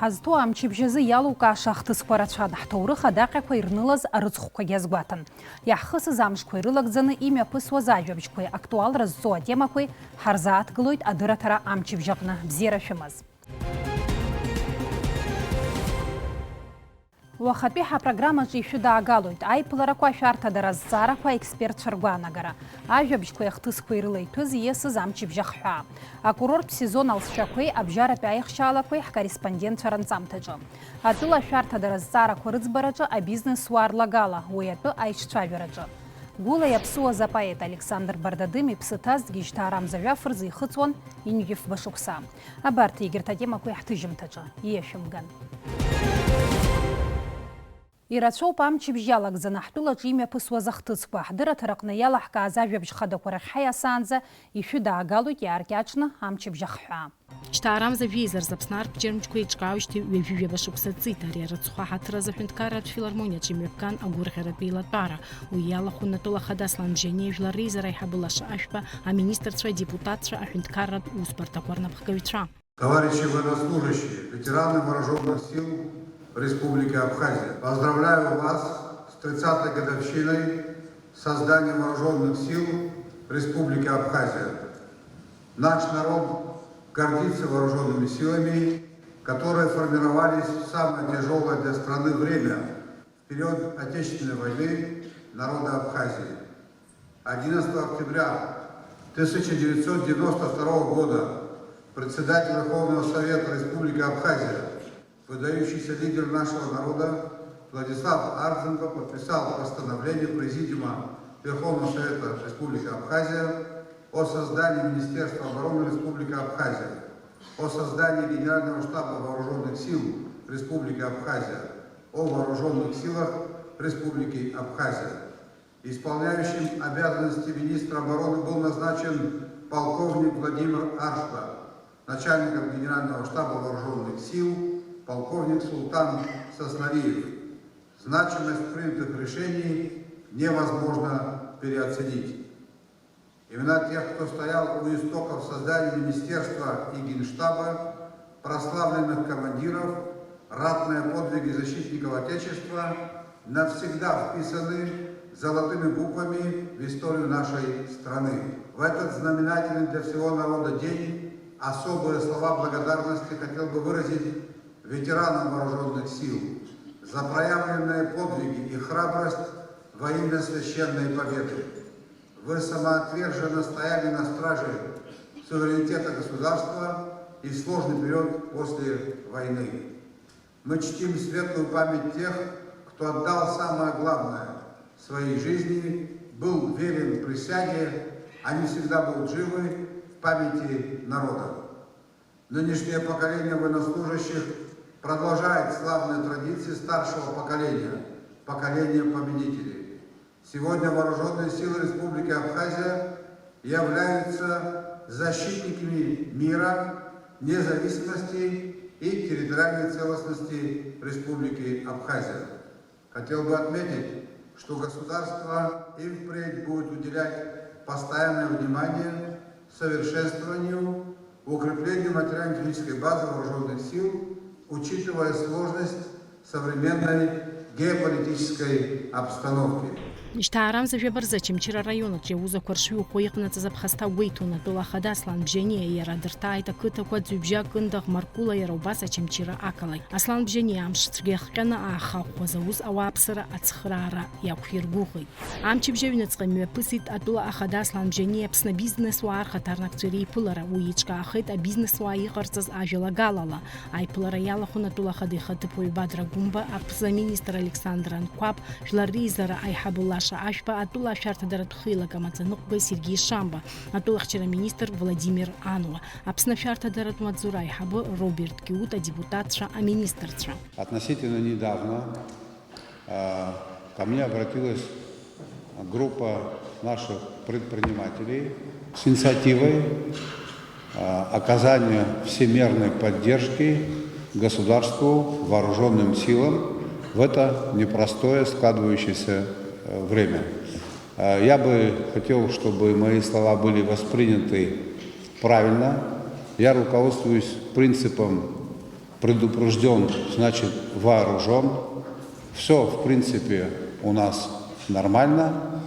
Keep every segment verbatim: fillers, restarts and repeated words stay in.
Ҳазҭоу амчыбжь азы иалукааша ахҭысқәа рацәан, ҳҭоурых адаҟьақәа ирнылаз арыцхәқәагьы азгәаҭан. Иаҳхысыз амшқәа ирылагӡаны имҩаԥысуаз ажәабжьқәеи актуалра зҵоу атемақәеи ҳарзааҭгылоит адырраҭара амчыбжь аҟны. Бзиара шәымаз! Уахатәи ҳапрограммаҿы ишәыдаагалоит аиԥыларақәа, ашәарҭадара азҵаарақәа, аекспертцәа ргәаанагара, ажәабжьқәеи ахҭысқәеи рыла иҭәыз ииасыз амчыбжь ахҳәаа, акурорттә сезон алҵшәақәеи абжьаратәи аихшьаалақәеи ҳкорреспондентцәа ранҵамҭаҿы, атәыла ашәарҭадара азҵаарақәа рыӡбараҿы абизнес-уаа рлагала, уи атәы аиҿцәажәараҿы. Гәылеи аԥсуаз апоет Александр Бардадым иԥсы ҭазҭгьы жьҭаарамза жәаф рзы ихыҵуан ҩажәи фба шықәса. Абарҭ егьырҭ атемақәа иаҳҭыжьымҭаҿы ииашәымган. Ирацәоуп амчыбжь иалагӡаны ҳтәылаҿы имҩаԥысуаз ахҭысқәа. Ҳдырраҭараҟны иалаҳкааз ажәабжь хадақәа рахь ҳаиасаанӡа ишәыдаагалоит иааркьаҿны амчыбжь ахҳәаа. Жьҭаарамза жәеиза рзы Аԥсны арҭ бџьармџьқәа еиҿкаауеижьҭеи ҩажәи жәаба шықәса ҵит. Ари арыцхә аҳаҭыр азы аҳәынҭқарратә филармониаҿы имҩаԥган агәырӷьаратә еилатәара. Уи иалахәын атәыла ахада Аслан Бжьаниа, жәлар реизара аиҳабы Лаша Ашәба, аминистрцәа, адепутатцәа, аҳәынҭқарратә усбарҭақәа рнапхгаҩцәа. Товарищи военнослужащие, ветераны вооружённых сил Республики Абхазия, поздравляю вас с тридцатой годовщиной создания Вооружённых сил Республики Абхазия. Наш народ гордится вооружёнными силами, которые формировались в самое тяжёлое для страны время, в период Отечественной войны народа Абхазии. Одиннадцатого октября тысяча девятьсот девяносто второго года председатель Верховного Совета Республики Абхазия, выдающийся лидер нашего народа Владислав Ардзенко подписал постановление Президиума Верховного Совета Республики Абхазия о создании Министерства обороны Республики Абхазия, о создании Генерального штаба Вооружённых сил Республики Абхазия, о Вооружённых силах Республики Абхазия. Исполняющим обязанности министра обороны был назначен полковник Владимир Аршба, начальником Генерального штаба Вооружённых сил полковник Султан Соснариев. Значимость принятых решений невозможно переоценить. Имена тех, кто стоял у истоков создания министерства и генштаба, прославленных командиров, ратные подвиги защитников Отечества навсегда вписаны золотыми буквами в историю нашей страны. В этот знаменательный для всего народа день особые слова благодарности хотел бы выразить ветеранам вооружённых сил за проявленные подвиги и храбрость во имя священной победы. Вы самоотверженно стояли на страже суверенитета государства и в сложный период после войны. Мы чтим светлую память тех, кто отдал самое главное в своей жизни, был верен присяге, они всегда будут живы в памяти народа. Нынешнее поколение военнослужащих продолжает славные традиции старшего поколения, поколения победителей. Сегодня вооружённые силы Республики Абхазия являются защитниками мира, независимости и территориальной целостности Республики Абхазия. Хотел бы отметить, что государство и впредь будет уделять постоянное внимание совершенствованию, укреплению материально-технической базы вооружённых сил, учитывая сложность современной геополитической обстановки. Жьҭаарамза жәаба рзы Очамчыра араион аҿы иаузақәа ршыҩхәа иҟанаҵаз аԥхасҭа гәеиҭон атәыла ахада Аслан Бжьаниа. Иара дырҭааит ақыҭақәа Ӡҩыбжьа, Кындыӷ, Маркула, иара убас Очамчыра ақалақь. Аслан Бжьаниа амш цәгьа иахҟьаны аахаҟәҟәаз аус ауааԥсыра ацхыраара иақәиргәыӷит. Амчыбжь аҩныҵҟа имҩаԥысит атәыла ахада Аслан Бжьаниа Аԥсны абизнес-уаа рхаҭарнакцәа реиԥылара. Уи еиҿкаахеит абизнес-уаа иҟарҵаз ажәалагалала. Аиԥылара иалахәын атәыла ахада ихаҭыԥуаҩ Бадра Гәымба, аԥыза-министр Александр Анқәаб, жәлар реизара аиҳабы Лаша Ашәба, атәыла ашәарҭадаратә хеилак амаӡаныҟәгаҩ Сергеи Шамба, атәылахьчара министр Владимир Ануа, Аԥсны ашәарҭадаратә маҵзура аиҳабы Роберт Киут, адепутатцәа, аминистрцәа. Относительно недавно, а, ко мне обратилась группа наших предпринимателей с инициативой, а, оказания всемерной поддержки государству, вооружённым силам в это непростое складывающееся, э, время. А, я бы хотел, чтобы мои слова были восприняты правильно. Я руководствуюсь принципом Предупреждён, значит вооружён. Всё, в принципе, у нас нормально.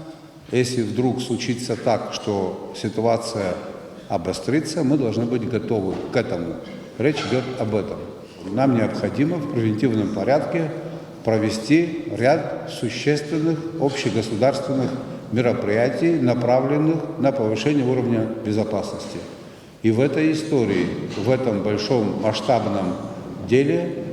Если вдруг случится так, что ситуация обострится, мы должны быть готовы к этому. Речь идёт об этом. Нам необходимо в превентивном порядке провести ряд существенных общегосударственных мероприятий, направленных на повышение уровня безопасности. И в этой истории, в этом большом масштабном деле,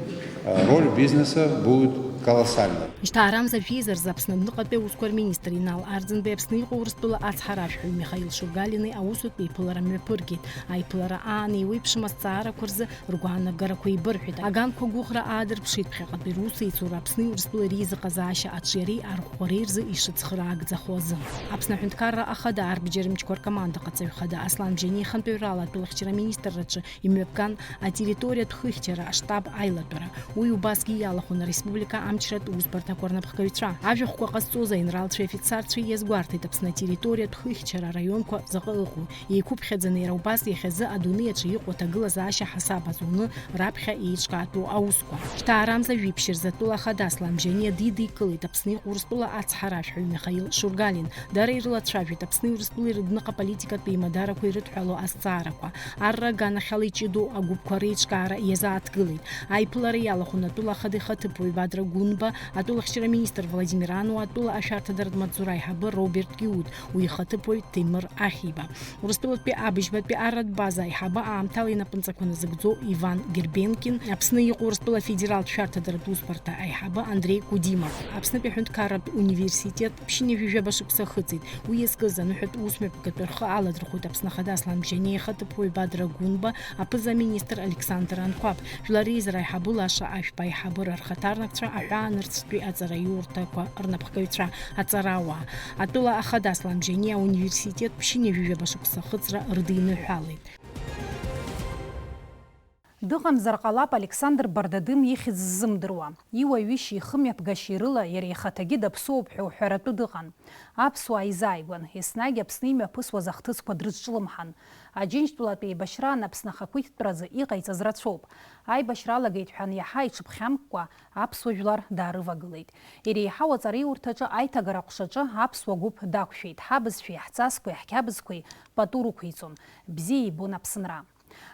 э, роль бизнеса будет колоссальной. Шьҭа арамза жәеиза рзы Аԥсны аҩныҟатәи аусқәа рминистр Инал Арӡынбеи Аԥсны иҟоу Урыстәыла ацҳаражәҳәаҩ Михаил Шургалини аусутә еиԥылара мҩаԥыргеит. Аиԥылара аан еиуеиԥшым азҵаарақәа рзы ргәаанагарақәа еибырҳәеит. Аганқәа агәыӷра аадырԥшит, ԥхьаҟатәи русеицура Аԥсни Урыстәылеи реизыҟазаашьа аҿиареи арӷәӷәареи рзы ишыцхыраагӡахо азы. Аԥсны Аҳәынҭқарра Ахада арбџьармчқәа ркомандаҟаҵаҩ хада Аслан Бжьаниа ихантәаҩрала атәылахьчара аминистрраҿы имҩаԥган атерриториатә хыхьчара аштаб аилатәара. Уи убасгьы иалахәын ареспублика амчратә усбарҭақәа рнапхгаҩцәа. Ажәахәқәа ҟазҵоз аинралцәеи афицарцәеи иазгәарҭеит Аԥсны атерриториатә хыхьчара араионқәа заҟа ыҟоу. Еиқәыԥхьаӡаны иара убас иахьазы адунеи аҿы иҟоу аҭагылазаашьа ҳасаб азуны раԥхьа еиҿкаатәу аусқәа. Шьҭа арамза жәиԥшь рзы атәыла ахада Аслан Бжьаниа дидикылеит Аԥсны иҟоу Урыстәыла ацҳаражәҳәаҩ Михаил Шургалин. Дара ирылацәажәеит Аԥсни Урыстәылеи рыдәныҟа политикатә еимадарақәа ирыдҳәалоу азҵаарақәа. Арра аганахьала иҷыдоу агәыԥқәа реиҿкаара иазааҭгылеит. Аиԥылара иалахәын атәыла ахада ихаҭыԥуаҩ Бадра Гәынба, атәылахьчара министр Владимир Ануа, атәыла ашәарҭадаратә маҵзура аиҳабы Роберт Киут, уи ихаҭыԥуаҩ Ҭемыр Ахиба. Урыстәылатәи абыжьбатәи арратә база аиҳабы аамҭала инапынҵақәа назыгӡо Иван Гербенкин, Аԥсны иҟоу Урыстәыла афедералтә шәарҭадаратә усбарҭа аиҳабы Андреи Кудимов, Аԥснытәи аҳәынҭқарратә университет ԥшьынҩажәи жәаба шықәса ахыҵит. Уи иазкыз аныҳәатә усмҩаԥгатә рхы аладырхәит Аԥсны Ахада Аслан Бжьаниа ихаҭыԥуаҩ Бадра Гәынба, аԥыза-министр Александр Анқәаб. Жәлар реизара аиҳабы лаша ашәпа аиҳабыра рхаҭарнакцәа, аҳәаанырцәтәи аҵараиурҭақәа рнапхгаҩцәа, аҵарауаа. Атәыла ахада Аслан Бжьаниа ауниверситет ԥшьынҩажәи жәаба шықәса ахыҵра рыдиныҳәалеит. Дыҟамзар ҟалап Александр Бардадым ихьӡ ззымдыруа. Иуаҩышьеи ихымҩаԥгашьеи рыла иара ихаҭагьы даԥсоуп ҳәа уҳәаратәы дыҟан. Аԥсуаа изааигәан, еснагь Аԥсны имҩаԥысуаз ахҭысқәа дрызҿлымҳан. Аџьынџьтәылатә еибашьраан Аԥсны ахақәиҭтәразы иҟаиҵаз рацәоуп. Аибашьра алагеит ҳәан иаҳа иҽыԥхьамкәа аԥсуа жәлар даарывагылеит. Иреиҳау аҵараиурҭаҿы аиҭагара аҟәшаҿы аԥсуа гәыԥ дақәшәеит, ҳабызшәеи ҳҵасқәеи ҳқьабзқәеи пату рықәиҵон, бзиа ибон Аԥсынра.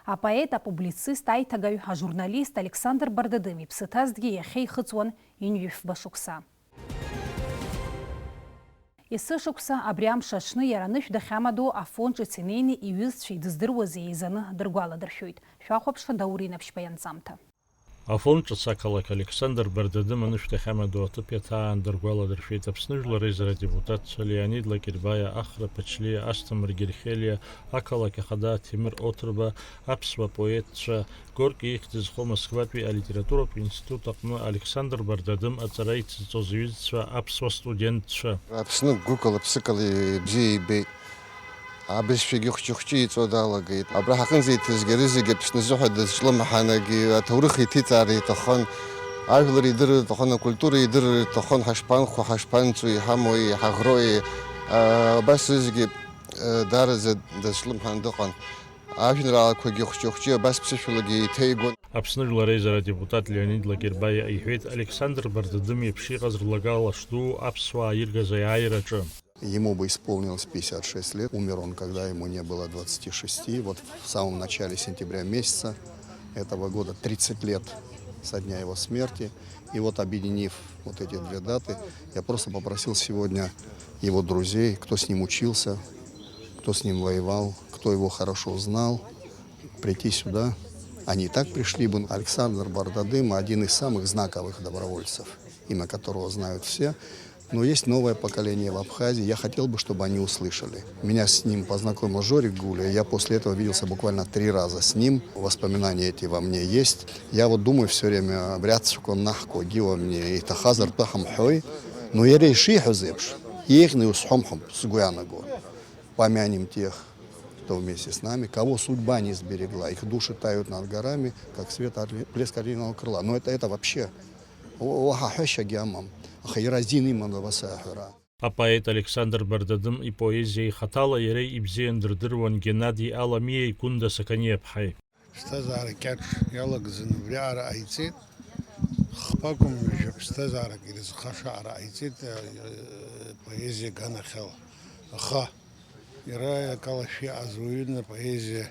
Апоет, апублицист, аиҭагаҩ, ажурналист Александр Бардадым иԥсы ҭазҭгьы иахьа ихыҵуан ҩынҩажәи фба шықәса. Есышықәса абри амш аҽны иара анышә дахьамадоу Афон ҿыц инеины иҩызцәеи дыздыруази еизаны дыргәаладыршәоит. Шәахәаԥшра, Даур Инаԥшьба ианҵамҭа. Афон ҿыц ақалақь Александр Бардадым анышә дахьамадоу аҭыԥ иаҭаан дыргәаладыршәеит Аԥсны Жәлар Реизара адепутатцәа Леонид Лакербаиа, Ахра Ԥачлиа, Асҭамыр Герхелиа, ақалақь ахада Ҭемыр Оҭырба, аԥсуа поетцәа, Горки ихьӡ зху Москватәи алитературатә институт аҟны Александр Бардадым аҵара ицызҵоз иҩызцәа, аԥсуа студентцәа. Аԥсны гәыкала, ԥсыкала ибзиа ибеит. Абызшәагьы хәҷы-хәҷы иҵо далагеит. Абра ҳаҟынӡа иҭызгьы рызегьы Аԥсны азыҳәа дазҿлымҳанагьы, аҭоурых иҭиҵаар иҭахын, ажәлар идырыр рҭахын, акультура идырыр рҭахын, ҳашԥанхо, ҳашԥанҵуеи, иҳамоуи, иҳаӷроуи, а, абас зегьы, а, даараӡа дазҿлымҳан дыҟан. Ажәеинраалақәагьы хәҷы-хәҷы абас ԥсышәалагьы еиҭеигон. Аԥсны Жәлар Реизара адепутат Леонид Лакербаиа иҳәеит, Александр Бардадым иеиԥш иҟаз рлагала шду аԥсуаа иргаз аиааираҿы. Ему бы исполнилось пятьдесят шесть лет. Умер он, когда ему не было двадцати шести. Вот в самом начале сентября месяца этого года тридцать лет со дня его смерти. И вот, объединив вот эти две даты, я просто попросил сегодня его друзей, кто с ним учился, кто с ним воевал, кто его хорошо знал, прийти сюда. Они и так пришли бы. Александр Бардадым — один из самых знаковых добровольцев, имя которого знают все. Но есть новое поколение в Абхазии, я хотел бы, чтобы они услышали. Меня с ним познакомил Жорик Гуля, я после этого виделся буквально три раза с ним. Воспоминания эти во мне есть. Я вот думаю всё время, абри ацәқәа наҳкуагьы уамне иҭахазар ҳәа ҳамҳәои, но иара ишиҳәаз еиԥш, еиӷьны иузҳәом ҳәа сгәы иаанаго. Помянем тех, кто вместе с нами, кого судьба не сберегла, их души тают над горами, как свет орли-, блеск орлиного крыла. Но это, это вообще, уа-, уаҳа ҳәашьагьы амам, аха иара азин иман абас аҳәара. Апоет Александр Бардадым ипоезиа ихаҭала иара ибзиан дырдыруан Геннади Аламиеи Гәында Сақаниаԥҳаи. Ԥсҭазаара кьаҿ иалагӡаны убриаҟара ҟаиҵеит. Хԥа акәым, ҩажәа ԥсҭазаарак ирызхаша аара ҟаиҵеит, э, поезиа аганахьала. Аха иара акалашәа иҟаз уаҩын, апоезиа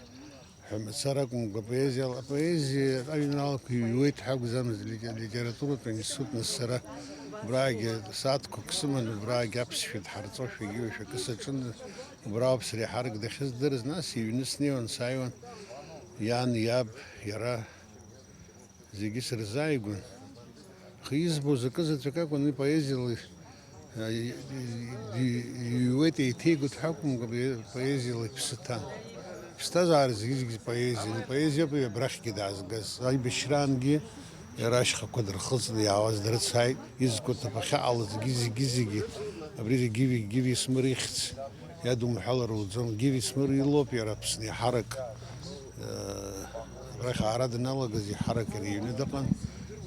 ҳәа мацара акәымкәа, апоезиала, апоезиа аҩналақәа иҩуеит ҳәа акәӡамызт, лите-, литературатә институт нас сара убраагьы сааҭқәак сыман, убраагьы аԥсшәа дҳарҵошәагьы уажә акы саҿын, убра ауп сара еиҳарак дахьыздырыз, нас иҩны снеиуан, сааиуан, иан, иаб, иара, зегьы сырзааигәан. Аха избоз акы заҵәык акәын, уи поезиала, а, и-, и-, и-, иҩуеит, еиҭеигоит ҳәа акәымкәа, поезиала иԥсы ҭан. Иԥсҭазаара зегьы-зегьы поезиан, ипоезиоуп уи абрахьгьы даазгаз. Аибашьраангьы иара ашьхақәа дырхыҵны иаауаз дрыцааит, изқәа ҭыԥ ахьаҟалазгьы зегьы-зегьы. Абри зегьы Гиви, Гиви Смыр ихьӡ иадумҳәалар лӡом. Гиви Смыр илоуп иара Аԥсны иҳарак, э, абрахь аара даналагаз иҳарак иара иҩны дыҟан.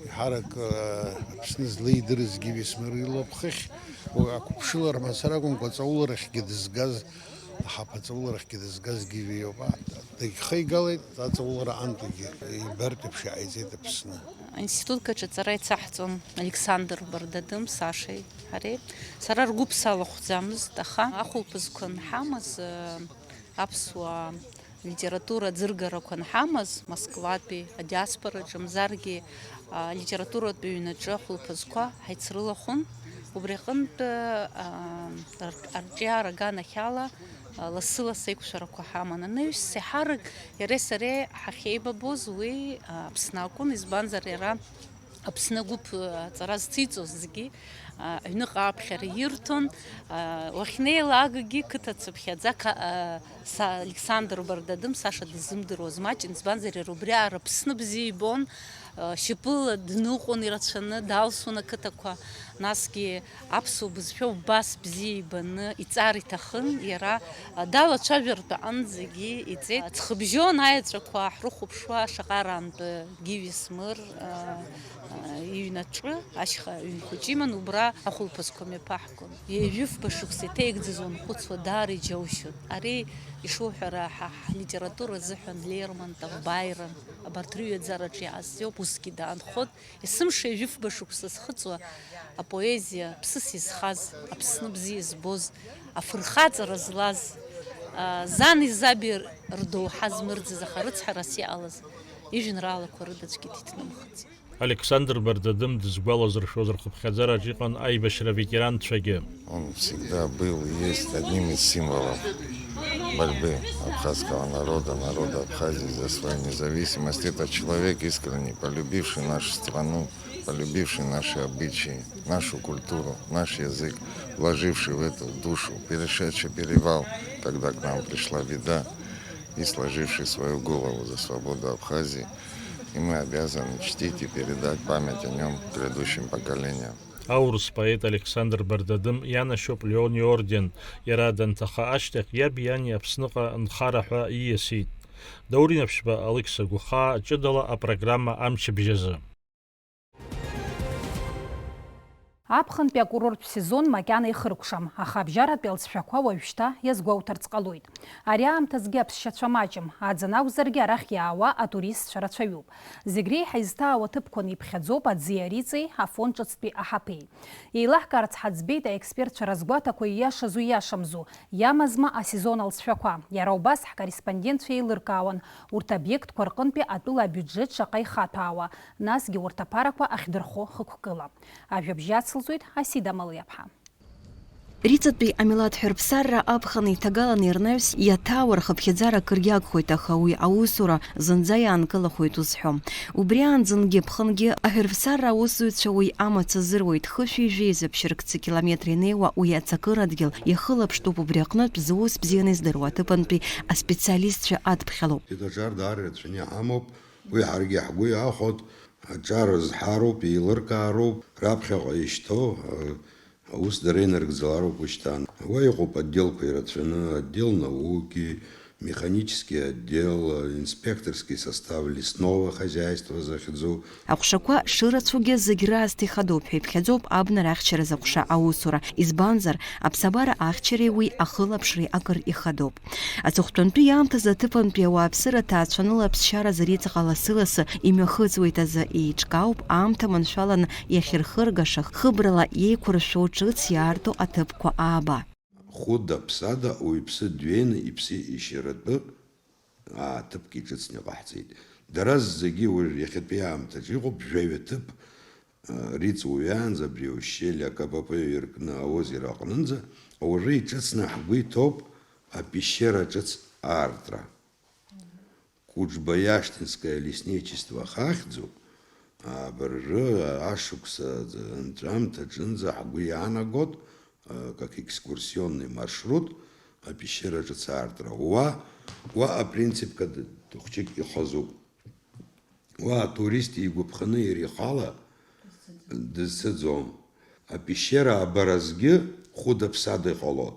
Иҳарак, э, Аԥсны злеидырыз Гиви Смыр илоуп. Хыхь, уи ақәыԥшылара мацара акәымкәа, аҵауларахьгьы дызгаз, аҳаԥы аҵауларахьгьы дызгаз Гиви иоуп. А, дагьхеигалеит, аҵаулара антәигьы ибартә еиԥш иааиҵеит Аԥсны. Аинститутк аҿы аҵара ицаҳҵон Александр Бардадым, Сашеи ҳареи. Сара ргәыԥ салахәӡамызт, аха ахәылԥазқәа анҳамаз, э, аԥсуа литература аӡыргарақәа анҳамаз, Москватәи, адиаспораҿы, мзаргьы, а, литературатә ҩнаҿы ахәылԥазқәа ҳаицрылахәын. Убри аҟынтә, а, ар-, арҿиара аганахьала, а, лассы-лассы аиқәшәарақәа ҳаман. Анаҩс, еиҳарак иареи сареи ҳахьеибабоз уи, а, Аԥсны акәын, избанзар, иара Аԥсны агәыԥ аҵара зциҵоз зегьы, а, аҩныҟа аԥхьара ирҭон. А, уахьнеилакгьы қыҭа цыԥхьаӡа ка-, а, са-, Александр Бардадым Саша дыззымдыруаз маҷын, избанзар, иара убриаҟара Аԥсны бзиа ибон, а, шьапыла дныҟәон ирацәаны, далсуан ақыҭақәа, насгьы аԥсуа бызшәа убас бзиа ибаны иҵар иҭахын, иара, а, далацәажәартә аҟынӡагьы иҵеит. Ҵхыбжьон аеҵәақәа ҳрыхәаԥшуа, шаҟа раантәы Гиви Смыр, а, а, иҩнаҿы ашьха ҩын хәыҷы иман, убра ахәылԥазқәа мҩаԥаҳгон. Ҩажәифба шықәса иҭеигӡаз уанхәыцуа, даара иџьоушьон. Ари, ишуҳәара, ҳа ҳлитература азыҳәан Лермонтов, Байрон, абарҭ рыҩаӡараҿ иаазиоуп, усгьы даанхоит. Есымша ҩажәифба шықәса зхыҵуа апоезиа, ԥсыс изхаз, Аԥсны бзиа збоз, афырхаҵара злаз, а, зани заби рдоуҳа змырӡыз, аха рыцҳарас иҟалаз ижәеинраалақәа рыда аӡәгьы диҭнымхаӡеит. Александр Бардадым дызгәалазыршәоз рхыԥхьаӡараҿ иҟан аибашьра аветеранцәагьы. Он всегда был и есть одним из символов борьбы абхазского народа, народа Абхазии за свою независимость. Это человек искренний, полюбивший нашу страну, полюбивший наши обычаи, нашу культуру, наш язык, вложивший в эту душу, перешедший перевал, когда к нам пришла беда, и сложивший свою голову за свободу Абхазии. И мы обязаны чтить и передать память о нём грядущим поколениям. Аурыс поет Александр Бардадым ианашьоуп Леон иорден. Иара данҭаха ашьҭахь иаби иани Аԥсныҟа нхара ҳәа ииасит. Даур Инаԥшьба, Алықьса Гәхаа, ҷыдала апрограмма Амчыбжьазы. Аԥхынтәи акурорттә сезон макьана ихыркәшам, аха абжьаратәи алҵшәақәа уажәшьҭа иазгәоуҭарц ҟалоит. Ари аамҭазгьы аԥсшьацәа маҷым, аӡын акәзаргьы арахь иаауа атуристцәа рацәаҩуп. Зегь реиҳа изҭаау аҭыԥқәа неиԥхьаӡоуп аӡи ариҵеи, Афон ҿыцтәи аҳаԥеи. Еилаҳкаарц ҳаӡбеит аекспертцәа разгәаҭақәа ииашазу ииашамзу, иамазма асезон алҵшәақәа. Иара убас ҳкорреспондентцәа еилыркаауан урҭ обиектқәа рҟынтәи атәыла абиуџьет шаҟа ихаҭәаауа, насгьы урҭ аԥарақәа ахьдырхо хықәкыла. Ажәабжь ацылҵоит Асида Малиаԥҳа. Риҵатәи амилаҭ ҳәырԥсарра аԥхын иҭагаланы ирнаҩс иаҭаауа рхыԥхьаӡара акыргьы агхоит, аха уи аусура зынӡа иаанкылахоит узҳәом. Убри аанӡангьы ԥхынгьы аҳәырԥсарра аусзуҩцәа уи амаҵ азыруеит, хышәи жәеиза ԥшьыркцы километр инеиуа уи аҵакыра адгьыл иахылаԥштәуп, убри аҟнытә зус бзианы издыруа аҭыԥантәи аспециалистцәа адԥхьалоуп. Аҿар даара ирацәаны иҳамоуп, уи ҳаргьы ҳгәы иахәоит, аҿар зҳароуп, еилыркаароуп, раԥхьаҟа ишьҭоу, Аус дара инарыгӡалароуп ушьҭан. Уа иҟоуп отделқәа ирацәаны, отдел науки, Механический отдел, инспекторский состав лесного хозяйства захьӡу. Аҟәшақәа шырацәоугьы зегь раасҭа ихадоуп ҳәа иԥхьаӡоуп абнара ахьчаразы аҟәша аусура, избанзар, аԥсабара ахьчареи уи ахылаԥшреи акыр ихадоуп. Аҵыхәтәантәи иаамҭазы аҭыԥантәи ауааԥсыра ҭаацәаныла аԥсшьаразы Риҵаҟа лассы-лассы имҩахыҵуеит азы, еиҿкаауп аамҭа маншәаланы иахьырхыргаша, хыбрала иеиқәыршәоу ҿыц иаарту аҭыԥқәа ааба. Хәыда-ԥсада уаҩԥсы дҩеины иԥсы ишьаратәы ааҭыԥк иҿыцны иҟаҳҵеит. Дара зегьы уажә иахьатәи аамҭаҿ иҟоуп жәаҩа ҭыԥ, а, Риҵа уҩаанӡа абри аушьели АКПП иркны аозера аҟнынӡа, уажәы иҿыцны ҳгәы иҭоуп апещера ҿыц аартра. Куџба-Иаштинское лесничество ахьӡуп, абыржәы ашықәса анҵәамҭаҿынӡа ҳгәы иаанагот, а, как экскурсионный маршрут, апещера ҿыц аартра. Уа, уа апринципка д-, хәҷык ихазуп. Уа атурист игәаԥханы иара ихала дызцаӡом. Апещера абаразгьы хәыда-ԥсада иҟалот.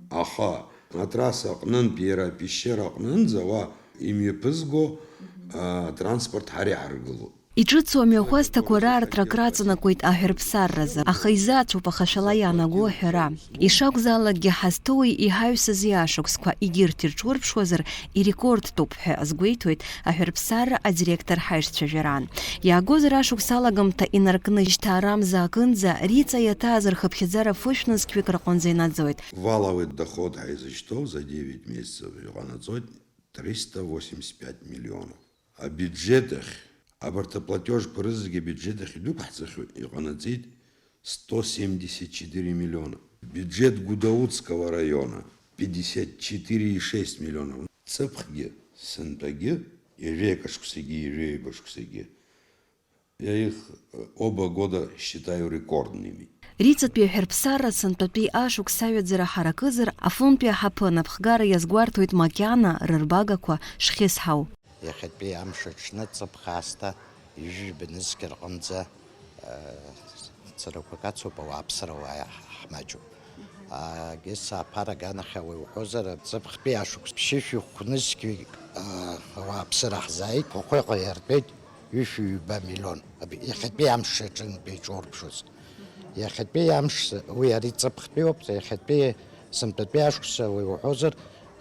Аха атрасса аҟнынтә иара апещера аҟнынӡа уа имҩаԥызго, а, транспорт ҳара иҳаргылоит. Иҿыцу амҩахәасҭақәа раартра акраҵанакуеит аҳәырԥсарразы, аха изаацәоуп ахашәала иаанаго аҳәара. Ишакәзаалакгьы ҳазҭоуи иҳаҩсызи ашықәсқәа, егьырҭ ирҿурԥшуазар, ирекордтәуп ҳәа азгәеиҭоит аҳәырԥсарра адиректор ҳаишьцәажәараан. Иаагозар ашықәс алагамҭа инаркны жьҭаарамза акынӡа Риҵа иаҭааз рхыԥхьаӡара фышә нызқьҩык рҟынӡа инаӡоит. Валовый доход ҳаизышьҭоу за девять месяцев иҟанаҵоит триста восемьдесят пять миллионов. Абиуџьеҭ ахь, абарҭ аплатежқәа рызегьы абиуџьеҭ ахь идәықәҳҵахьоу иҟанаҵеит сто семьдесят четыре миллиона. Бюджет Гудаутского района пятьдесят четыре и шесть миллиона. Ҵыԥхгьы, сынтәагьы, ҩажәеикы шықәсагьы, ҩажәеиба шықәсагьы. Я их, э, оба года считаю рекордными. Риҵатәи аҳәырԥсарра сынтәатәи ашықәс аҩаӡара ҳаракызар, афонтәи аҳаԥы анапхгара иазгәарҭоит макьана рырбагақәа шхьысҳау. Иахьатәи амш аҽны ҵыԥх аасҭа ҩажәи жәба нызқь рҟынӡа, э, царақәак ацуп, ауааԥсыра уаа ҳмаҷуп. Агьыс аԥара аганахьала иуҳәозар, ҵыԥхтәи ашықәс ԥшьышәи хә нызқьҩык, э, ауааԥсыра ҳзааит, Хәахәеҟа иартәеит ҩышәи ҩба миллион, аб-, иахьатәи амш аҿынтә иҿурԥшуаз. Иахьатәи амш, уи ари ҵыԥхтәиуп, иахьатәи сынтәатәи ашықәс уи уҳәозар,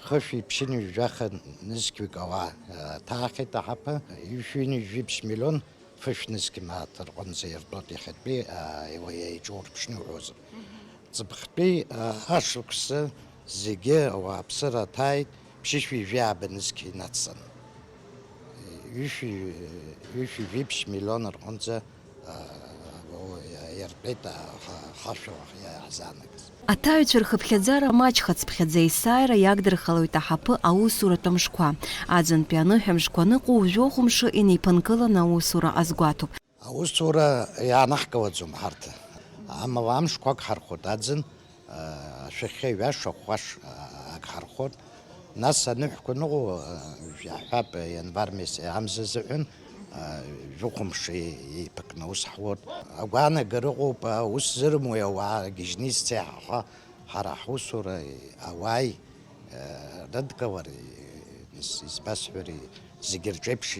хышәи ԥшьыни жәаха нызқьҩык ауаа, э, ҭаахьеит аҳаԥы, ҩышәи ҩынҩажәи жәибжь миллион фышә нызқь мааҭ рҟынӡа иртәоит иахьатәи, э, уи еиҿурԥшны иуҳәозар. Ҵыԥхтәи, э, ашықәсы зегьы ауааԥсыра ҭааит, ԥшьышәи жәааба нызқь инацҵаны. Ҩышәи, ҩышәи жәибжь миллион рҟынӡа, э, иартәеит, э, ха-, хашәала иаҳзаанагаз. Аҭаҩцәа рхыԥхьаӡара маҷхацыԥхьаӡа есааира иагдырхалоит аҳаԥы аусуратә амшқәа. Аӡынтәи аныҳәамшқәа аныҟоу жәохә мшы инеиԥынкыланы аусура азгәаҭоуп. Аусура иаанаҳкылаӡом ҳарҭ. Амала амшқәак ҳархәоит аӡын, ашәахьа ҩаша хәаш ак ҳархәоит. Нас аныҳәқәа ныҟоу, жәаҳәап, ианвар месяц амза азыҳәан, жәохә мшы еиԥыкны аус ҳуоит. Агәаанагара ыҟоуп, аус зырмуеи ауаа гьежьны изцеи ҳаха, ҳара ҳусура ауааи, рыдкылареи, избасҳәари, зегьы рҿеиԥш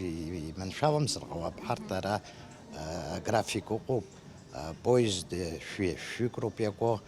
иманшәаламзар ҟалап. Ҳарҭ ара аграфик ыҟоуп, поезд шәи-, шәҩык роуп иаго,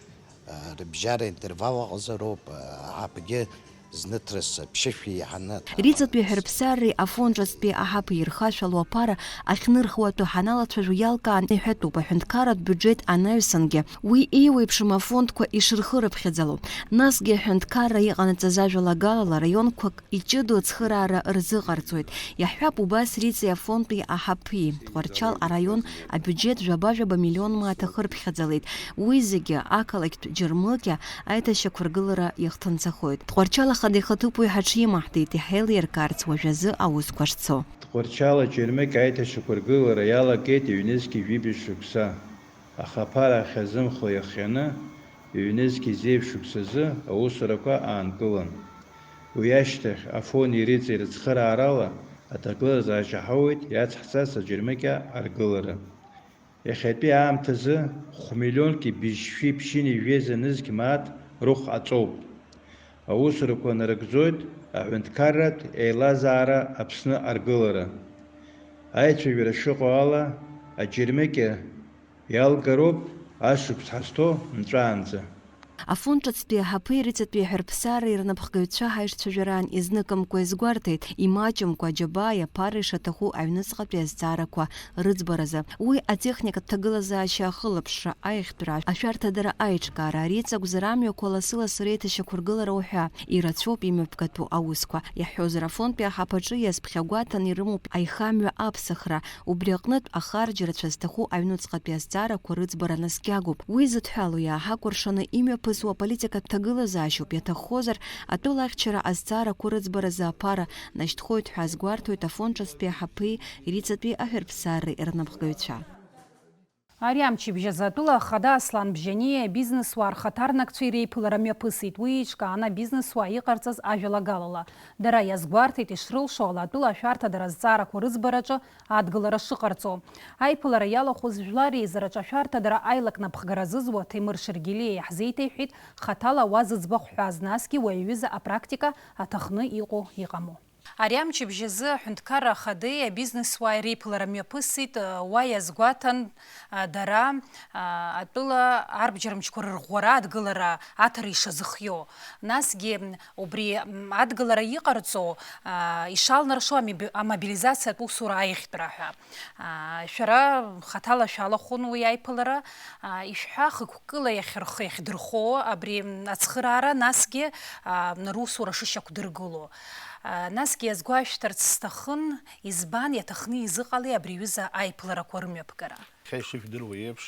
рыбжьара интервал ыҟазароуп, аҳаԥгьы зныҭрыс ԥшьышәи еиҳаны. Риҵатәи аҳәырԥсарреи афон ҿыцтәи аҳаԥы ирхашәало аԥара ахьнырхуа атәы ҳаналацәажәо иалкаан иҳәатәуп аҳәынҭқарратә бюџьет анаҩсангьы. Уи еиуеиԥшым афондқәа ишырхырыԥхьаӡало. Насгьы аҳәынҭқарра иҟанаҵаз ажәалагалала раионқәак иҷыдоу ацхыраара рзыҟарҵоит. Иаҳҳәап, убас Риҵеи афонтәи аҳаԥи. Тҟәарчал араион абиуџьет жәаба-жәаба миллион мааҭ ахырԥхьаӡалеит. Уи зегьы ақалақьтә џьармыкьа аиҭашьақәыргылара иахҭынҵахоит. Тҟәарчал ахада ихаҭыԥуаҩ ҳаҽимаҳдеит иҳаилиркаарц уажәазы аусқәа шцо. Тҟәарчал аџьармыкьа аиҭашьақәыргылара иалагеит ҩнызқьи жәибжь шықәса, аха аԥара ахьазымхо иахҟьаны, ҩнызқьи зеижә шықәсазы аусурақәа аанкылан. Уи ашьҭахь Афони Риҵеи рыцхыраарала аҭагылазаашьа ҳауеит иацҳҵаз аџьармыкьа аргылара. Иахьатәи аамҭазы хә-миллионки быжьшәи ԥшьыни жәеиза нызқь мааҭ рыхә аҵоуп. Аусурақәа нарыгӡоит аҳәынҭқарратә еилазаара Аԥсны аргылара. Аицәажәара шыҟоу ала, аџьармыкьа иалгароуп ашықәс ҳазҭоу нҵәаанӡа. Афон ҿыцтәи аҳаԥеи рыҵатәи аҳәарԥсареи рнапхгаҩцәа ҳаишцәажәараан изныкымкәа иазгәарҭеит, имаҷымкәа аџьабааи аԥара ишаҭаху аҩныҵҟатәи азҵаарақәа рыӡбаразы. Уи атехникатә ҭагылазаашьа ахылаԥшра, аиӷьтәра, ашәарҭадара аиҿкаара, ари иҵакәзар амҩақәа лассы-лассы реиҭашьақәыргылара уҳәа, ирацәоуп имҩаԥгатәу аусқәа. Иаҳҳәозар, афонтәи аҳаԥаҿы иазԥхьагәаҭаны ирымоуп аихамҩа аԥсахра, убри аҟнытә ахарџь рацәа зҭаху аҩнуҵҟатәи азҵаарақәа рыӡбара наскьагоуп. Уи зыдҳәалоу иааҳакәыршаны имҩаԥысуа аполитикатә ҭагылазаашьоуп, иаҭаххозар, атәылахьчара азҵаарақәа рыӡбаразы аԥара нашьҭхоит ҳәа азгәарҭоит афонд ҿыцтәи аҳаԥеи рыҵатәи аҳәарԥсареи рнапхгаҩцәа. Ари амчыбжь азы атәыла ахада Аслан Бжьаниа абизнесуаа рхаҭарнакцәа иреиԥылара мҩаԥысит. Уи еиҿкаан абизнесуаа иҟарҵаз ажәалагалала. Дара иазгәарҭеит ишрылшо ала атәыла ашәарҭадара азҵаарақәа рыӡбараҿы адгылара шыҟарҵо. Аиԥылара иалахәыз жәлар реизараҿы ашәарҭадара аилак напхгара зызуа Ҭемыр Шергелиа иаҳзеиҭеиҳәеит хаҭала уа зыӡбахә ҳәаз, насгьы уи аҩыза апрактика аҭахны иҟоу иҟаму. Ари амчыбжь азы аҳәынҭқарра ахадеи абизнесуааи реиԥылара мҩаԥысит, уа иазгәаҭан, дара, атәыла арбџьармчқәа рырӷәӷәара адгылара аҭара ишазыхиоу. Насгьы убри адгылара иҟарҵо, ишалнаршо амеби-, амобилизациатә усура аиӷьтәра ҳәа. Шәара хаҭала шәалахәын уи аиԥылара, ишәҳәа хықәкыла иахьырх-, иахьдырхо абри ацхыраара, насгьы русура шышьақәдыргыло. Насгьы иазгәашәҭарц сҭахын, избан иаҭахны изыҟалеи абри аҩыза аиԥыларақәа рымҩаԥгара? Иахьа ишыжәдыруа еиԥш,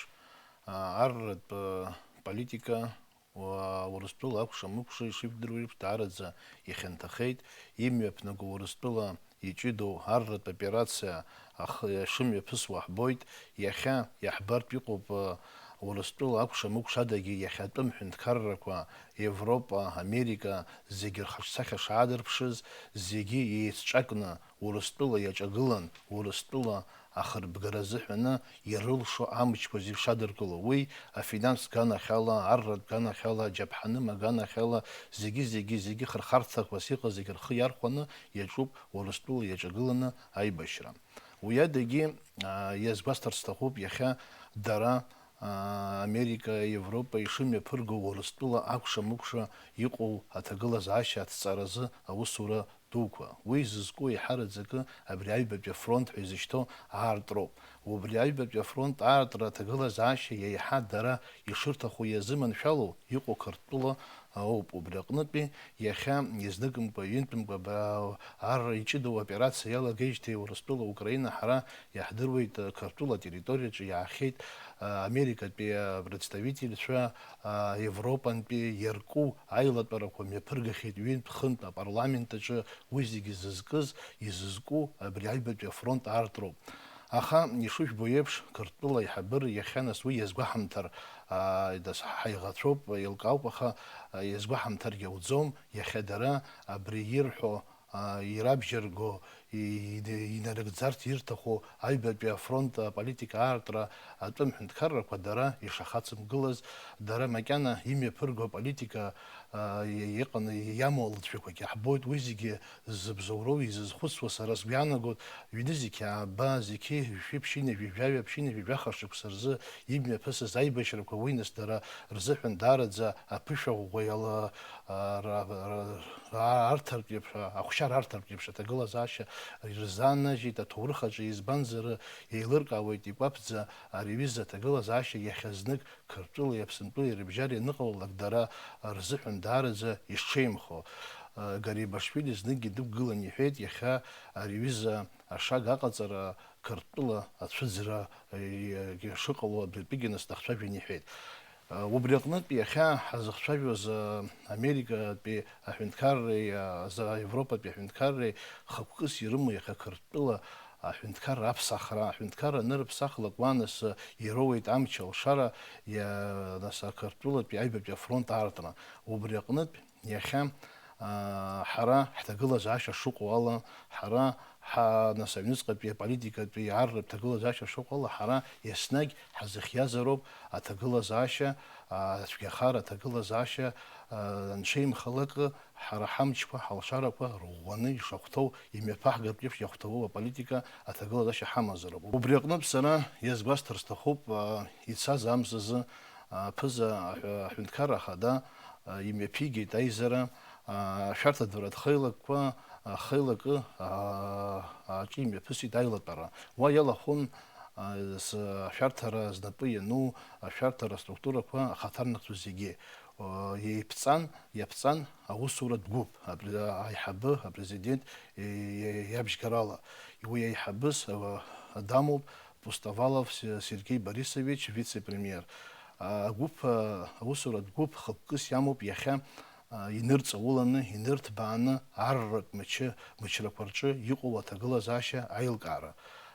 арратә политика Уа-, Урыстәыла акәша-мыкәша ишыжәдыруа еиԥш, даараӡа ихьанҭахеит. Имҩаԥнаго Урыстәыла иҷыдоу арратә операциа ахы-, шымҩаԥысуа ҳбоит. Иахьа иаҳбартә иҟоуп, ы, Урыстәыла акәша-мыкәша адагьы иахьатәым ҳәынҭқаррақәа, Европа, Америка, зегьы рхаҿсахьа шаадырԥшыз, зегьы еицҿакны Урыстәыла иаҿагылан, Урыстәыла ахырбгара азыҳәаны ирылшо амчқәа зегь шадыркыло, уи афинанстә ганахьала, арратә ганахьала, аџьаԥҳаным аганахьала, зегьы, зегьы, зегьы хырхарҭақәас иҟаз зегь рхы иархәаны иаҿуп Урыстәыла иаҿагыланы аибашьра. Уи адагьы, аа, иазгәасҭарц сҭахуп, иахьа дара, аа, Америка, Европа ишымҩаԥырго Урыстәыла акәша-мыкәша иҟоу аҭагылазаашьа аҭҵааразы аусура дуқәа. Уи зызку еиҳараӡакы абри аҩбатәи афронт ҳәа изышьҭоу аартроуп. Убри аҩбатәи афронт аартра аҭагылазаашьа еиҳа дара ишырҭаху иазыманшәало иҟоу Қырҭтәыла ауп. Убри аҟнытәи иахьа изныкымкәа, ҩынтәымкәа ба-, ар иҷыдоу аоперациа иалагеижьҭеи Урыстәыла Украина ҳара иаҳдыруеит, Қырҭтәыла атерриториаҿы иаахьеит, а, Америкатәи апредставительцәа, а, Европантәи иарку аилатәарақәа мҩаԥыргахьеит ҩынтә-хынтә апарламент аҿы. Уи зегьы зызкыз, изызку абри аҩбатәи афронт аартроуп. Аха, ишыжәбо еиԥш, Қырҭтәыла аиҳабыра иахьа нас уи иазгәаҳамҭар, аа, дас-, ҳаиӷацәоуп, еилкаауп, аха, а, иазгәаҳамҭаргьы ауӡом, иахьа дара абри ирҳәо, а, ирабжьарго, и-, и-, инарыгӡарц ирҭаху аҩбатәи афронт аполитика аартра атәым ҳәынҭқаррақәа дара ишахацымгылаз, дара макьана имҩаԥырго аполитика, а, и-, иҟаны иамоу алыҵшәақәагьы ҳбоит. Уи зегьы зыбзоуроу, изызхәыцуа сара сгәы иаанагоит, ҩнызқьи ааба, зқьи жәшәи ԥшьынҩажәи жәаҩа, ԥшьынҩажәи жәаха шықәса рзы имҩаԥысыз аибашьрақәа уи нас дара рзыҳәан даараӡа аԥышәа ӷәӷәа иала-, а, ра-, ра-, ра-, арҭартә еиԥш, ахәшьара арҭартә еиԥш аҭагылазаашьа ирзаанажьит аҭоурых аҿы, избанзар, еилыркаауеит икәаԥӡа ари аҩыза аҭагылазаашьа иахьазнык Қырҭтәылеи Аԥсынтәылеи рыбжьара ианыҟалалак дара рзыҳәан даараӡа ишҽеимхо. Гарибашвили зныкгьы дықәгылан иҳәеит, иахьа ари аҩыза ашага аҟаҵара Қырҭтәыла ацәыӡра, э, шыҟало абыртәгьы нас дахцәажәан иҳәеит. Э, убри аҟнытә иахьа ҳазыхцәажәоз, э, Америкатәи аҳәынҭқарреи, э, за-, Европатәи аҳәынҭқарреи хықәкыс ирымоу иахьа Қырҭтәыла аҳәынҭқарра аԥсахра, аҳәынҭқарра анырыԥсахлак уа нас, э, ироуеит амч алшара, иа-, нас ақырҭтәылатәи аҩбатәи афронт аартра. Убри аҟнытә Иахьа, ҳара ҳҭагылазаашьа шыҟоу ала, ҳара ҳа-, нас аҩныҵҟатәи аполитикатәи арратә ҭагылазаашьа шыҟоу ала, ҳара еснагь ҳазыхиазароуп аҭагылазаашьа, ацәгьахара аҭагылазаашьа, анцәеимхалак, ҳара ҳамчқәа, ҳалшарақәа рӷәӷәаны ишахәҭоу, имҩаԥаҳгартә еиԥш иахәҭоу аполитика аҭагылазаашьа ҳамазароуп. Убри аҟнытә сара иазгәасҭар сҭахуп, ицаз амзазы, аԥыза аҳәа-, аҳәынҭқарра ахада, имҩаԥигеит аизара, ашәарҭадырратә хеилакқәа, ахеилакы, аҿы имҩаԥысит аилатәара. Уа иалахәын, с-, ашәарҭара знапы иану, ашәарҭара структурақәа ахаҭарнакцәа зегьы. Еиԥҵан, иаԥҵан аусуратә гәыԥ, апре-, аиҳабы, апрезидент, е-, е-, иабжьгарала. Уи аиҳабыс, а, дамоуп Пустовалов Се-, Сергеи Борисович, вице-премиер. А, агәыԥ, а, аусуратә гәыԥ хықәкыс иамоуп иахьа, а, инырҵауланы, инырҭбааны арратә мчы-, мчрақәа рҿы иҟоу аҭагылазаашьа аилкаара.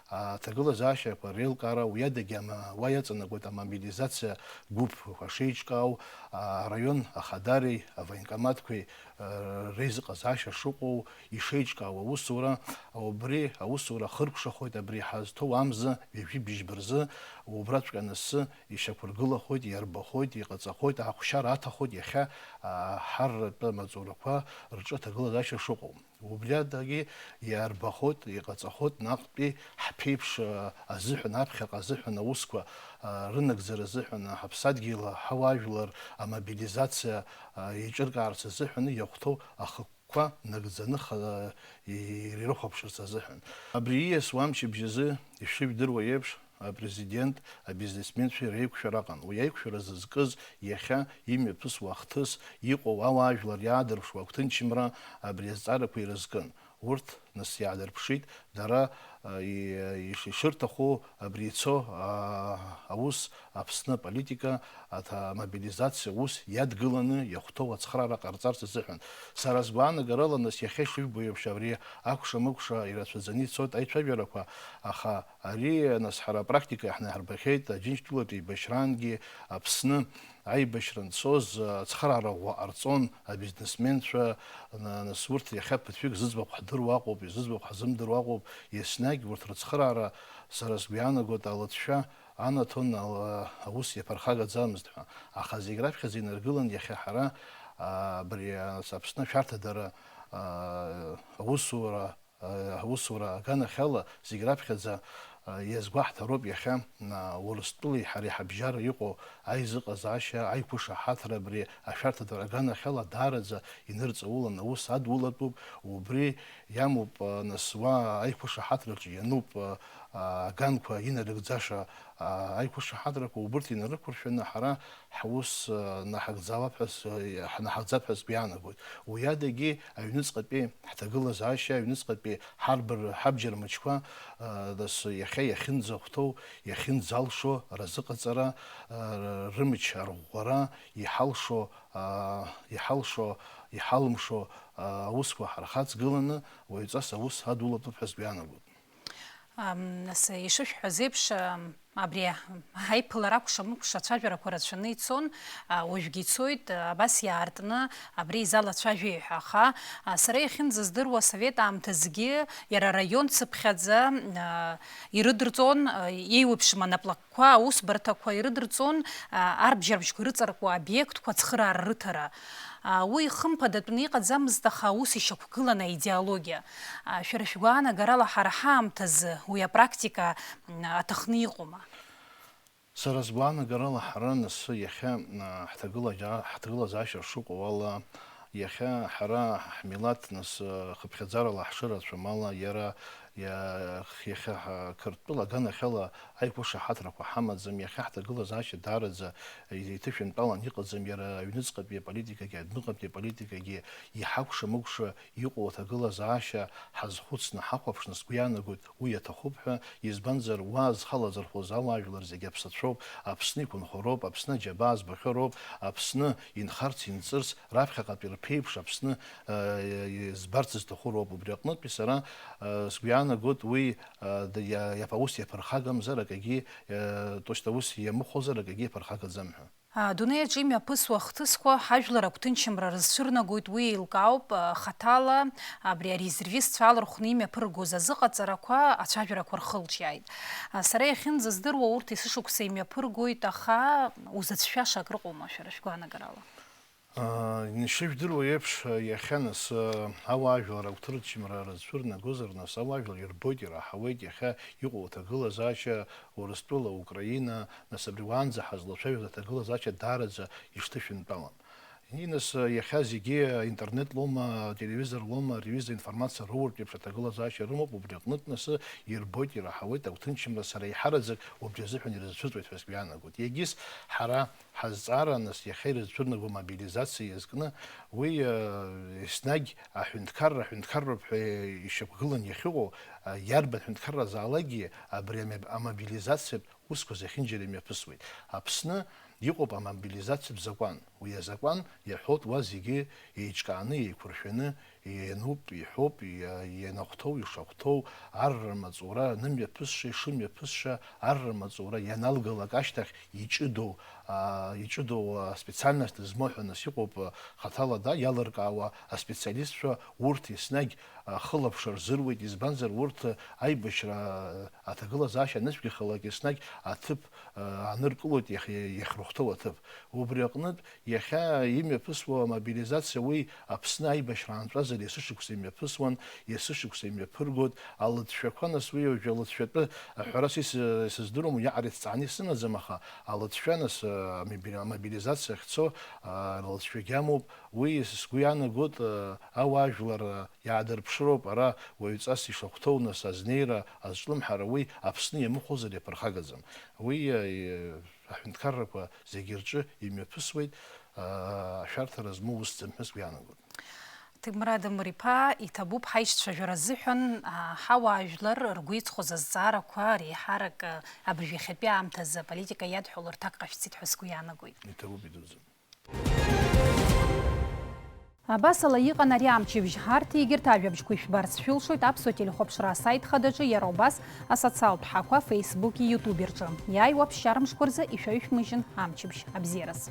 Аҭагылазаашьақәа реилкаара уи адагьы ама-, уа иаҵанакуеит амобилизациа гәыԥқәа шеиҿкаау, араион ахадареи авоенкоматқәеи, а, реизыҟазаашьа шыҟоу ишеиҿкаау аусура, убри аусура хыркәшахоит абри ҳазҭоу амза ҩажәи быжьба рзы, убраҵәҟьа анысы ишьақәыргылахоит, иарбахоит, иҟаҵахоит, ахәшьара аҭахоит иахьа, а, ҳарратәы амаҵурақәа рҿы аҭагылазаашьа шыҟоу. Убри адагьы иарбахоит, иҟаҵахоит наҟтәи ҳԥеиԥш, а, азыҳәан, аԥхьаҟа азыҳәан аусқәа, а, рынагӡара азыҳәан, а, ҳаԥсадгьыл, ҳауаажәлар амобилизациа, а, еиҿыркаарц азыҳәан иахәҭоу ахықәкқәа нагӡаны ха-, ирырхәаԥшырц азыҳәан. Абри ииасуа амчыбжь азы ишыжәдыруа еиԥш, апрезидент абизнесменцәеи реиқәшәара аҟан. Уи аиқәшәара зызкыз иахьа имҩаԥысуа ахҭыс иҟоу ауаажәлар иаадырԥшуа агәҭынчымра абри азҵаарақәа ирызкын. Урҭ нас иаадырԥшит, дара, а, и-, иш-, ишырҭаху абри ицо, а, аус Аԥсны аполитика, аҭа-, амобилизациа ус иадгыланы иахәҭоу ацхыраара ҟарҵарц азыҳәан. Сара сгәаанагарала, нас иахьа ишыжәбо еиԥш абри акәша-мыкәша ирацәаӡаны ицоит аицәажәарақәа, аха ари, нас, ҳара апрактика иаҳнаҳарбахьеит, Аџьынџьтәылатә еибашьраангьы Аԥсны аибашьра анцоз, ацхыраара ӷәӷәа ҟарҵон абизнесменцәа, на-, нас урҭ иахьа ԥыҭҩык зыӡбахә ҳдыруа ыҟоуп, изыӡбахә ҳзымдыруа ыҟоуп, еснагь урҭ рыцхыраара, сара сгәы иаанагоит, алыҵшәа анаҭон, ала-, аус иаԥырхагаӡамызт ҳәа. Аха зегь раԥхьаӡа инаргылан иахьа ҳара, а, абри, а, Аԥсны ашәарҭадара, а, аусура, а, аусура аганахьала зегь раԥхьаӡа, а, иазгәаҳҭароуп иахьа, а, Урыстәылеи ҳареи ҳабжьара иҟоу аизыҟазаашьа, аиқәышаҳаҭра абри ашәарҭадара аганахьала даараӡа инырҵаулан аус адулатәуп, убри иамоуп, а, нас уа аиқәышаҳаҭраҿы иануп, а, а, аганқәа инарыгӡаша, а, аиқәышаҳаҭрақәа убырҭ инарықәыршәаны ҳара ҳус, а, наҳагӡалап ҳәа с-, а, ҳнаҳагӡап ҳәа сгәы иаанагоит. Уи адагьы аҩныҵҟатәи ҳҭагылазаашьа, аҩныҵҟатәи ҳарбар-, ҳабџьар мыжқәа, а, нас иахьа иахьынӡахәҭоу, иахьынӡалшо разыҟаҵара, а, рымч арӷәӷәара, иҳалшо, а, иҳалшо, иҳалымшо, а, аусқәа ҳархаҵгыланы, уаҩҵас аус адулатәуп ҳәа сгәы иаанагоит. Ам, нас, ишышәҳәаз еиԥш, ам, абри аиԥылара акәша-мыкәша ацәажәарақәа рацәаны ицон, а, уажәгьы ицоит, а, абас иаартны абри изалацәажәеи ҳәа. Аха, а, сара иахьынӡаздыруа, асовет аамҭазгьы иара араион цыԥхьаӡа, а, ирыдырҵон, а, еиуеиԥшым анаплак қәа, аусбарҭақәа ирыдырҵон, а, арбжьарбжьқәа ирыҵаркуа обиектқәа ацхыраара рыҭара. А, уи хымԥадатәны иҟаӡамызт, аха аус ишьақәгылан аидеологиа. А, шәара шәгәаанагарала ҳара ҳаамҭазы уи апрактика, м, аҭахны иҟоума? Сара сгәаанагарала ҳара нас иахьа, а, ҳҭагыла-, ҳҭагылазаашьа шыҟоу ала, иахьа ҳара ҳмилаҭ нас, а, хыԥхьаӡарала ҳшырацәам ала, иара Иа-, иахьа ҳа-, Қырҭтәыла аганахьала аиқәышаҳаҭрақәа ҳамаӡам, иахьа ҳҭагылазаашьа даараӡа иҭышәынтәалан иҟаӡам, иара аҩныҵҟатәи аполитикагьы, адәныҟатәи аполитикагьы иҳакәша-мыкәша иҟоу аҭагылазаашьа ҳазхәыцны ҳахәаԥшны сгәы иаанагоит, уи иаҭахуп ҳәа, избанзар, уа зхы алазырхәыз ауаажәлар зегьы аԥсацәоуп, Аԥсны иқәынхароуп, Аԥсны аџьабаа збахьоу роуп, Аԥсны инхарц, инҵырц, раԥхьаҟатәи рԥеиԥш Аԥсны, э, збарц зҭаху роуп. Убри аҟнытәи сара, э, сгәы иаанагоит уи, э, д-, иа-, иаԥ-, аус иаԥырхагамзар акагьы, э, то есть аус иамыхәозар акагьы иаԥырхагаӡам ҳәа. Адунеи аҿы имҩаԥысуа ахҭысқәа ҳажәлар агәҭынчымра рызцәырнагоит, уи еилкаауп, а, хаҭала абри арезервистцәа алархәны имҩаԥыргоз азыҟаҵарақәа ацәажәарақәа рхылҿиааит. А, сара иахьынӡаздыруа урҭ есышықәса имҩаԥыргоит, аха узацәшәаша акрыҟоума шәара шәгәаанагарала? Ишыжәдыруа еиԥш, иахьа нас ауаажәлар агәҭынчымра рызцәырнагозар, нас ауаажәлар ирбоит, ираҳауеит иахьа иҟоу аҭагылазаашьа Урыстәыла, Украина, нас абри уаанӡа ҳазлацәажәоз аҭагылазаашьа даараӡа ишҭышәынтәалам. Инас иахьа зегьы интернет лоума, телевизор лоума, ари аҩыза информациа роуртә еиԥш аҭагылазаашьа рымоуп, убри аҟнытә нас ирбоит, ираҳауеит агәҭынчымра, сара еиҳараӡак убри азыҳәан ирызцәыҵуеит ҳәа сгәы иаанагоит. Егьыс ҳара ҳазҵаара нас иахьа ирызцәырнаго мобилизациа иазкны, уи, э, еснагь аҳәынҭқарра аҳәынҭқарроуп ҳәа ишьақәгылан иахьыҟоу, э, иарбан ҳәынҭқарразаалакгьы абри ами-, амобилизациатә усқәа зехьынџьара имҩаԥысуеит. Аԥсны иҟоуп амобилизациатә закәан. Уи азакәан иаҳәоит уа зегьы еиҿкааны, еиқәыршәаны иануп, иҳәоуп, иа-, ианахәҭоу, ишахәҭоу, арра маҵура анымҩаԥысша, ишымҩаԥысша, арра маҵура ианалгалак ашьҭахь иҷыдоу, аа, иҷыдоу, аа, специальность змоу ҳәа нас иҟоуп, аа, хаҭала да иалыркаауа аспециалистцәа, урҭ еснагь, аа, хылаԥшра рзыруеит, избанзар урҭ аибашьра, аа, аҭагылазаашьа анышәгахалак еснагь аҭыԥ, аа, ааныркылоит иахь-, иахьрыхәҭоу аҭыԥ. Убри аҟнытә, иахьа имҩаԥысуа амобилизациа уи Аԥсны аибашьра аанҵәазар есышықәса имҩаԥысуан, есышықәса имҩаԥыргоит. Алыҵшәақәа нас уи уажәы алыҵшәатәы аҳәара са ис-, сыздыруам, уиаҟара иҭҵааны исымаӡам, аха алыҵшәа нас, а, амобили-, амобилизациа ахьцо, а, алыҵшәагьы амоуп. Уи сгәы иаанагоит, а, ауаажәлар, а, иаадырԥшыроуп, ара уаҩҵас ишахәҭоу нас азнеира, азҿлымҳара уи Аԥсны иамыхәозар иаԥырхагаӡам. Уи, а, и-, аҳәынҭқаррақәа зегьы рҿы имҩаԥысуеит, аа, ашәарҭара змоу усӡам ҳәа сгәы иаанагоит. Ҭемыр Адамыр-иԥа, иҭабуп ҳаишьцәажәара азыҳәан, аа, ҳауаажәлар ргәы иҵхоз азҵаарақәа реиҳарак, аа, абыржәы иахьатәи аамҭазы аполитика иадҳәало рҭак ҟашәҵеит ҳәа сгәы иаанагоит. Иҭабуп, идуӡӡам. Абасала иҟан ари амчыбжь. Ҳарҭ егьырҭ ажәабжьқәа ишәбарц шәылшоит Аԥсуа телехәаԥшра асаит хадаҿы, иара убас асоциалтә ҳақәа Facebook-и YouTube-и рҿы. Иааиуа ԥсшьара мшқәа рзы ишәаҩшәмыжьын амчыбжь абзиараз.